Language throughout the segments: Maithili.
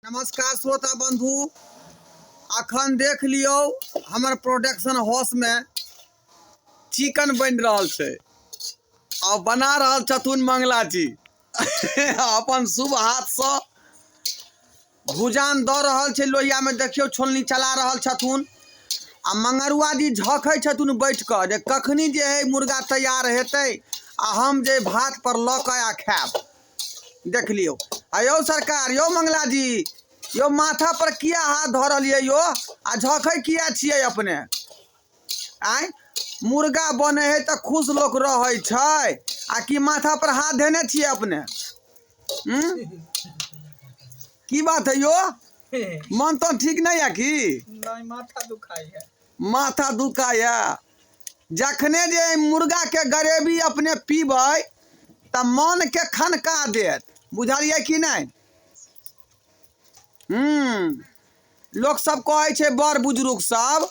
नमस्कार श्रोता बंधु, अखन देख लियौ हमर प्रोडक्शन हाउसमे चिकन बनि रहल छै आ बना रहल छथुन मंगला जी। अपन शुभ हाथसँ भुजान दऽ रहल छै लोहियामे। देखियौ, छोलनी चला रहल छथुन आ मंगरुआ जी झखै छथुन बैठ कऽ जे कखनी जे है मुर्गा तैयार हेतै आ हम जे भात पर लऽ कऽ आ खायब। देख लियौ। आ यौ सरकार, यौ मंगला जी, यौ माथा पर किया हाथ धऽ रहलियै यौ आ झखै किया छियै अपने? आँय, मुर्गा बनै है तऽ खुश लोक रहै छै आ कि माथा पर हाथ धेने छियै अपने? हूँ, की बात है यौ? मन तो ठीक नहीं है की? नहीं, माथा दुखाई है। माथा दुखाय। जखने जे मुर्गाके ग्रेवी अपने पीबै तऽ मनके खनका देत, बुझलियै कि नहि? लोक सब कहै छै, बड़ बुजुर्ग सब,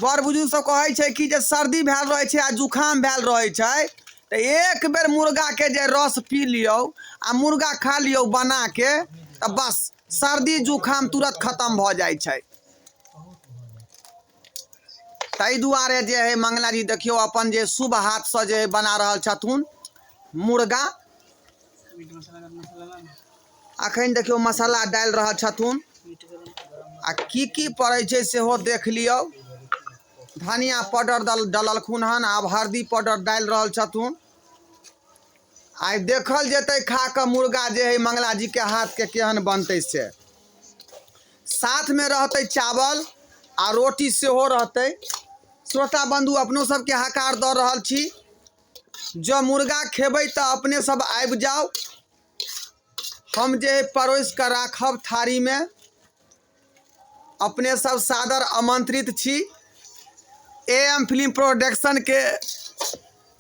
बड़ बुजुर्ग सब कहै छै कि जे सर्दी भेल रहै छै आ जुकाम भेल रहै छै तऽ एक बेर मुर्गाके जे रस पी लियौ आ मुर्गा खा लियौ बनाके तऽ बस सर्दी जुकाम तुरत खतम भऽ जाइ छै। ताहि दुआरे जे है मंगला जी देखियौ अपन जे शुभ हाथसँ जे है बना रहल छथुन मुर्गा। अखन देखियौ मसाला डालि रहल छथुन आ की की पड़ै छै सेहो देख लियौ। धनिया पाउडर डललखुन हन, आब हरदी पाउडर डालि रहल छथुन। आइ देखल जेतै खा कऽ मुर्गा जे है मंगला जी के हाथ के केहन बनतै से। साथमे रहतै चावल आ रोटी सेहो रहतै। श्रोता बंधु, अपनो सबके हकार दऽ रहल छी, जँ मुर्गा खेबै तऽ अपने सब आबि जाउ, हम जे परोसि कऽ राखब थारीमे। अपने सब सादर आमंत्रित छी। ए एम फिल्म प्रोडक्शन के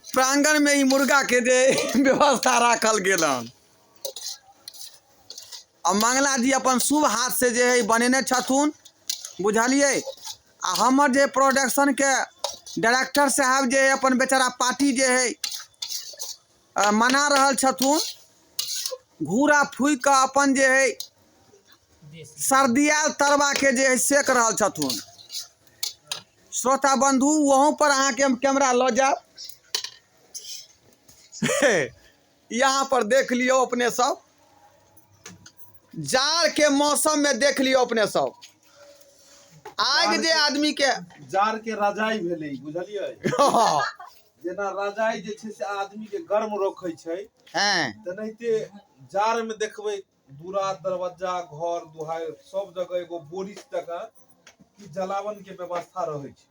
प्रांगण में ई मुर्गा के जे व्यवस्था राखल गेल हन आ मंगला जी अपन शुभ हाथ से जे है बनेने छथुन, बुझलियै? आ हमर जे प्रोडक्शन के डायरेक्टर साहब जे है अपन बेचारा पार्टी जे है मना रहल छथुन, घूरा फूकि कऽ अपन जे है सर्दियाल तरवा के जे है सेक रहल छथुन। श्रोता बंधु, वहों पर अहाँके हम कैमरा लऽ जायब। यहाँ पर देख लियौ अपने सब, जाड़ के मौसम में देख लियौ अपने सब आगि जे आदमी के जाड़ के रजाई भेलै, बुझलियै? जेना रजाई जे छै से आदमी के गर्म रखै छै, तेनाहिते जाड़ में देखबै दूरा दरवाजा घर दुहारि सब जगह एगो बोरिस जकाँ कि जलावन के व्यवस्था रहै छै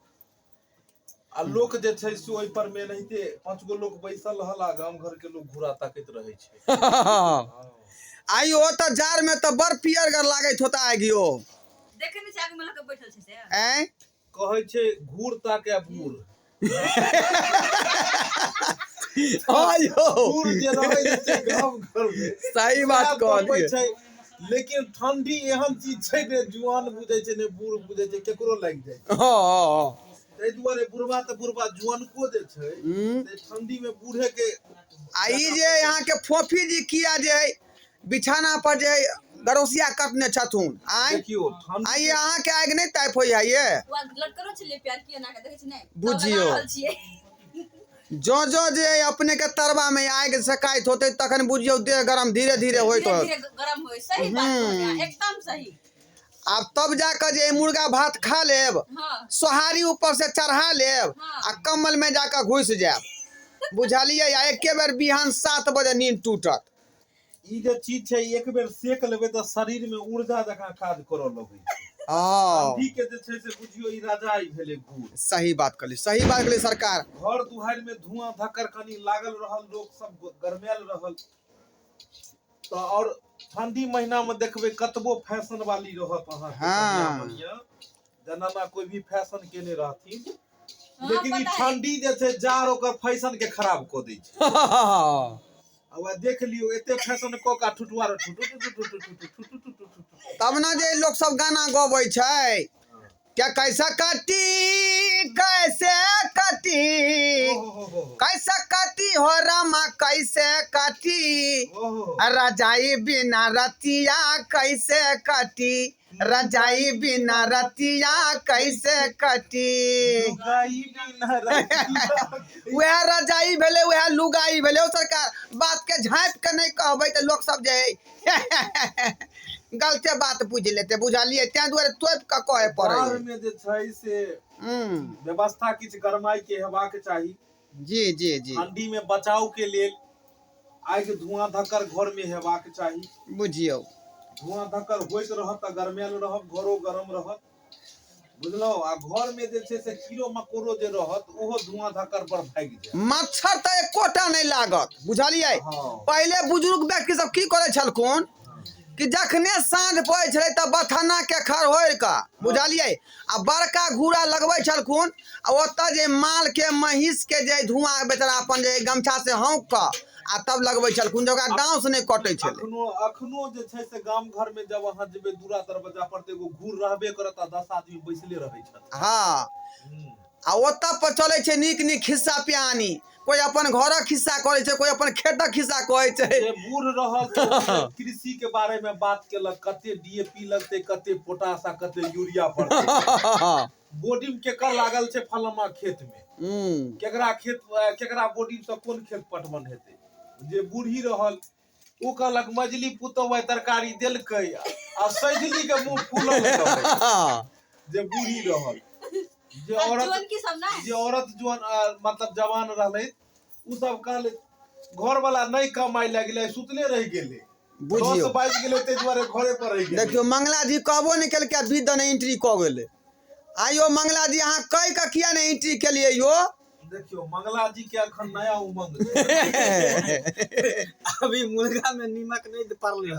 आ लोक जे छै से ओहि पर मे एनाहिते पांच गो लोक बैसल रहल आ गाम घर के लोक घूरा ताकैत रहै छै। आई ओ तऽ जाड़ में तऽ बड़ पियरगर लागैत होता आगि यो। देखे नहि छै आगू मे लऽ कऽ बैठल छै से। आँय? कहै छै घूर ताके बूढ़। हाँ यौ। बूढ़ जे रहै छै गाम घर मे सही बात सएह तपै कहलियै। छै, लेकिन ठंडी एहन चीज छै ने जुआन बुझै छै ने बूढ़ बुझै छै, केकरो लागि जाइ छै। हँ। ताहि दुआरे बुढ़वा तऽ बुढ़वा, जुअनको जे छै से ठंडी मे बूढ़े के। आ ई जे अहाँके फोफी जी किया जे है बिछाना पर जे है गरोसिया कटने छथुन? आँय? देखियौ ठंडी आ ई अहाँके आगि नहि तापि होइया ये? ओ लटकलो छलियै प्यार की एना के देखै छी नहि? बुझियौ। तब लगा रहल छियै। जँ जँ जे अपने के तरवा में आगि सेकाइत होतै तखन बुझियौ देह गरम धीरे धीरे होइत धीरे होत। धीरे गरम होय, सही बात कहलियै अहाँ, एकदम सही। आब तब जाकऽ जे मुर्गा भात खा लेब, सोहारी ऊपर से चढ़ा लेब आ कम्बल में जाकऽ घुसि जायब, बुझलियै? आ एके बेर बिहान 7 बजे नींद टूटत। ई जे चीज छै एक बेर सेक लेबै तऽ शरीर में ऊर्जा जकाँ काज करऽ लगै छै। ठंडी के जे छै से बुझियौ ई रजाई भेलै गुड़। सही बात कहली, सही बात कहली सरकार। घर दुहारि में धुआं धक्कर कनि लागल रहल, लोक सब गरमायल रहल तऽ। और ठंडी महीना में देखबै कतबो फैशन वाली रहत अहाँके, बढ़िया बढ़िया जनाना कोई भी फैशन केने रहथिन, लेकिन ई पता है। ठंडी जे छै जाड़ ओकर फैशन के खराब कऽ दै छै। आ वएह देख लियौ, एते फैशन कऽ कऽ ठुठुआ ठुटु ठुटु ठुटु ठुटु ठुटु ठुटु ठुटु। तब ने जे लोक सब गाना गबै छै, क्या कैसा कटी, कैसे कटी, कैसे कटी हो रामा कैसे कटी, रजाई बिना रतिया कैसे कटी, रजाई बिना रतिया कैसे कटी। वएह रजाई भेलै, वएह लुगाई भेलै। ओ सरकार बात के झाँपि के नहि कहबै तऽ लोक सब जे है गलते बात बुझि लेतै, बुझलियै? ताहि दुआरे तोपि कऽ कहै पड़ै। मे जे छै से व्यवस्था किछु गरमाई के हेबाक चाही। जी जी जी। ठंडी में बचाव के लेल आगि धुआं धक्कर घर में हेबाक चाही। बुझियौ, धुआं धक्कर होइत रहत तऽ गरमायल रहब, घरो गरम रहत, बुझलहुँ? आ घर में जे छै से कीड़ो मकोड़ो जे रहत ओहो धुआं धक्कर पर भागि जायत। मच्छर तऽ एकोटा नहि लागत, बुझलियै? पहिले बुजुर्ग व्यक्ति सब की करै छलखुन कि जखने साँझ पड़ै छलै तऽ बथाना के खरहोरि कऽ, बुझलियै, आ बड़का घूरा लगबै छलखुन, आ ओतऽ जे माल के महींस के जे धुआं बेचारा अपन जे गमछा से हौंक कऽ आ तब लगबै छलखुन, जे ओकरा डाँस नहि कटै छलै। अखनो जे छै से गाम घर में जब अहाँ जेबै दूरा दरवाजा पर तऽ एगो घूर रहबे करत आ 10 आदमी बैसले रहै छथिन। हँ, आ ओतऽ पर चलै छै नीक नीक खिस्सा पिहानी, कोइ अपन घरक खिस्सा करै छै, कोइ अपन खेतक खिस्सा कहै छै। जे बूढ़ रहल तऽ कृषि के बारे में बात केलक, कते डीएपी लगतै, कते पोटाश आ कते यूरिया पड़तै, बोर्डिंग केकर लागल छै फलाना खेत में, केकरा खेत, केकरा बोर्डिंग से कोन खेत पटवन हेतै। जे बूढ़ी रहल ओ कहलक मजली पुतोह तरकारी देलकै आ सजली के मुंह फूलल रहै। जे बूढ़ी रहल, जे औरत, जे औरत जुआन मतलब जवान रहलै, उ सब कहले घर वाला नहीं कमाई लगले, सुतले रह गेलै, बुझियौ 10 बाजि गेलै, ताहि दुआरे घरे पर रहि गेलै। देखियौ मंगला जी कहबो नहि केलकै, बीत दने एंट्री कऽ गेलै। आइयो मंगला जी अहाँ कहि कऽ किया नहि एंट्री केलियै यो? देखियौ मंगला जी के अखन नया उमंग छै। अभी मुर्गा में नीमक नहीं पड़लै।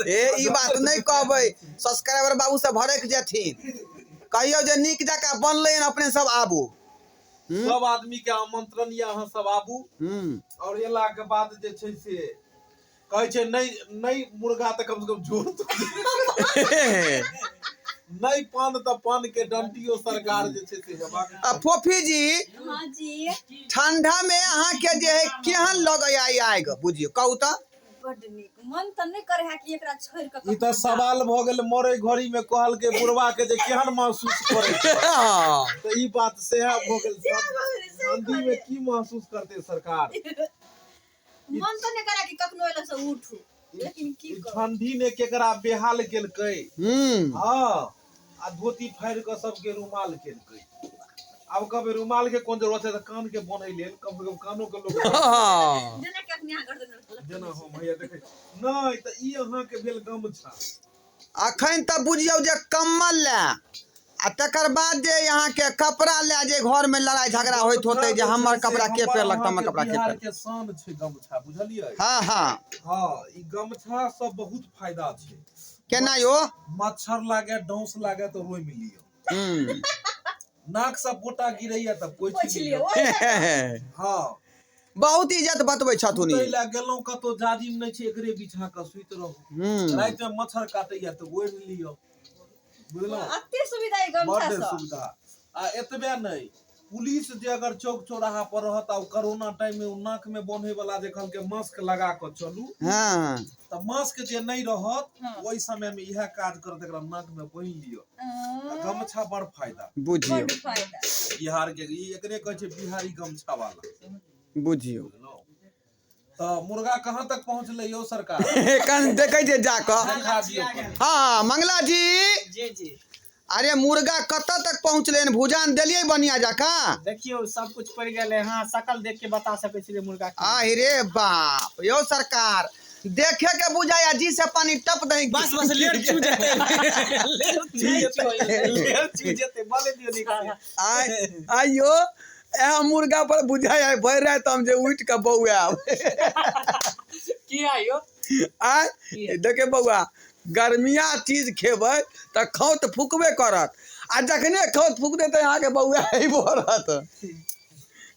ए ई बात नहि कहबै, सब्सक्राइबर बाबू सब भड़क जेथिन। कहियौ जे नीक जकाँ बनलै हन, अपने सब आबू। सब आदमी के आमंत्रण यऽ, अहाँ सब आबू। और एला के बाद जे छै से कहै छै नहीं नहीं मुर्गा तऽ कम से कम झोर नहीं पान तऽ पान के डंटियो सरकार जे छै से हेबाक। आ फोफी जी, हाँ जी, ठंडा में अहाँ के जे है केहन लगैया ई आगि, बुझियौ कहू तऽ? बड नीक, मन तऽ नहि करे है कि एकरा छोड़ि कऽ। ई तऽ सवाल भऽ गेल, मरे घड़ी में कहल के बुढ़वा के जे केहन महसूस करै छै, तऽ ई बात सेहा भऽ गेल। ठंडी में की महसूस करते सरकार? मन तऽ नहि करे कि कखनो एला से उठू, लेकिन की करू? ठंडी ने केकरा बेहाल केलकै। हाँ, आ धोती फाड़ि कऽ सबके रुमाल केलकै। आब कहबै रुमाल के कोन जरूरत है, तऽ कान के बन्है लेल कम से कम कानो के लोक जेना कि अखनी अहाँ गर्दन में जेना हम हैया देखै नहि तऽ ई अहाँके भेल गमछा। अखन तऽ बुझियौ जे कम्बल लए आ तकर बाद जे अहाँके कपड़ा लए जे घर में लड़ाई झगड़ा होइत होतै जे हमर कपड़ा के पहिरलक, हमर कपड़ा के बिहार पहिरलक। के शान छै गमछा, बुझलियै? हाँ हाँ। हाँ, ई गमछा सब बहुत फायदा छै। केना यो? मच्छर लागे, डौस लागे तऽ रोमि लियौ। नाक से पोटा गिरैया तऽ पोछि लियौ। हाँ, बहुत इज्जत बतबै छथुन। सुतै लए गेलहुँ कतौ जाजिम नहि छै, एकरे बिछा कऽ सुति रहू। राति में मच्छर काटैया तऽ ओढ़ि लियौ, बुझलहुँ? अते सुविधा ई गमछा बड्ड सँ। सुविधा। आ एतबे नहि, पुलिस जे अगर चौक चौराहा पर रहत आ कोरोना टाइम में नाक में बन्है वाला जे कहलकै मास्क लगा कऽ चलू, तऽ मास्क जे नहि रहत ओहि समय में इएह काज करत, एकरा नाक में बान्हि लिअ। गमछा बड़ फायदा। बुझियौ बिहार के ई एकरे कहै छै बिहारी गमछा वाला। बुझियौ। तऽ मुर्गा कहाँ तक पहुँचलै यौ सरकार? कन देखै छै जाकऽ। देखा दियौ। हाँ मंगला जी। जी जी। अरे मुर्गा कतऽ तक पहुँचलै? भुजान देलियै बढ़िया जकाँ? देखियौ सब कुछ पड़ गेलै। हाँ, शकल देख के बता सकै छी मुर्गा। आहि रे बाप, यौ सरकार देखे के बुझाया जी से पानी टप दही। बस बस लेट चू जेतै, लेट चू जेतै, लेट चू जेतै, बोले दियौ नीक से। आइ आइयो एह मुर्गा पर बुझाया भरि राति हम जे उठि कऽ बौआएब। की आइयो? आइ देखे बौआ, गर्मिया चीज खेबै तऽ खौत फुकबे करत, आ जखने खौत फुकतै तऽ अहाँके बौआ भरत।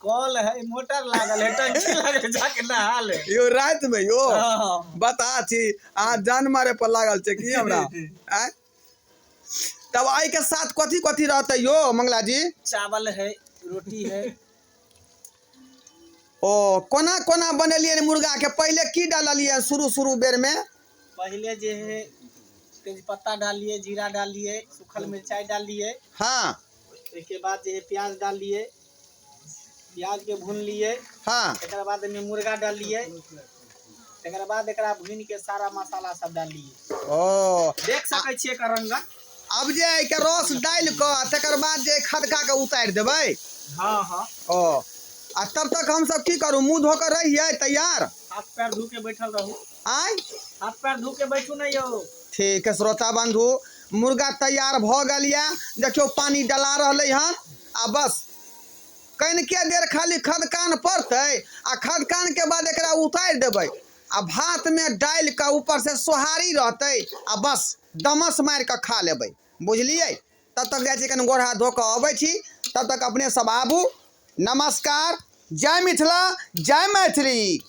कल है, मोटर लागल है, टंकी लागल, जाके नहा ले यो राति में यो। बता छी अहाँ जान मारे पर लागल छै की हमरा? आँय तब एहिके साथ कथी कथी रहतै यौ मंगला जी? चावल है, रोटी है। ओ कोना कोना बनेलियै मुर्गा के? पहिले की डाललियै शुरू शुरू बेर में? पहले जे है तेजपत्ता डालिए, जीरा डालिए, सूखल मिर्चाई डालिए। हाँ। ओहिके बाद जे है प्याज डालिए, प्याज के भून लिए। हाँ। एक बाद में मुर्गा डालिए, एक बाद एकरा भून के सारा मसाला सब डालिए। ओ देख सकै छियै एकर रंगत। अब जे एहिके रस डालि कऽ तकर बाद जे खदका के उतारि देबै। हाँ हाँ। ओ आ तब तक हम सब की करू? मुँह धो कऽ रहियै तैयार? हाथ पैर धो के बैठल रहू। आय हाथ पैर धो के बैठू ने यौ। ठीक है श्रोता बंधु, मुर्गा तैयार भऽ गेल यऽ। देखियौ पानी डला रहलै हन आ बस कनिके देर खाली खदकान पड़तै आ खदकान के बाद एकरा उतारि देबै आ भात में डालि कऽ ऊपर से सोहारी रहतै आ बस दमस मारि कऽ खा लेबै, बुझलियै? तब तक जाइ छी कनि गोड़ हाथ धो कऽ अबै छी, तब तक अपने सब आबू। नमस्कार, जय मिथिला, जय मैथिली।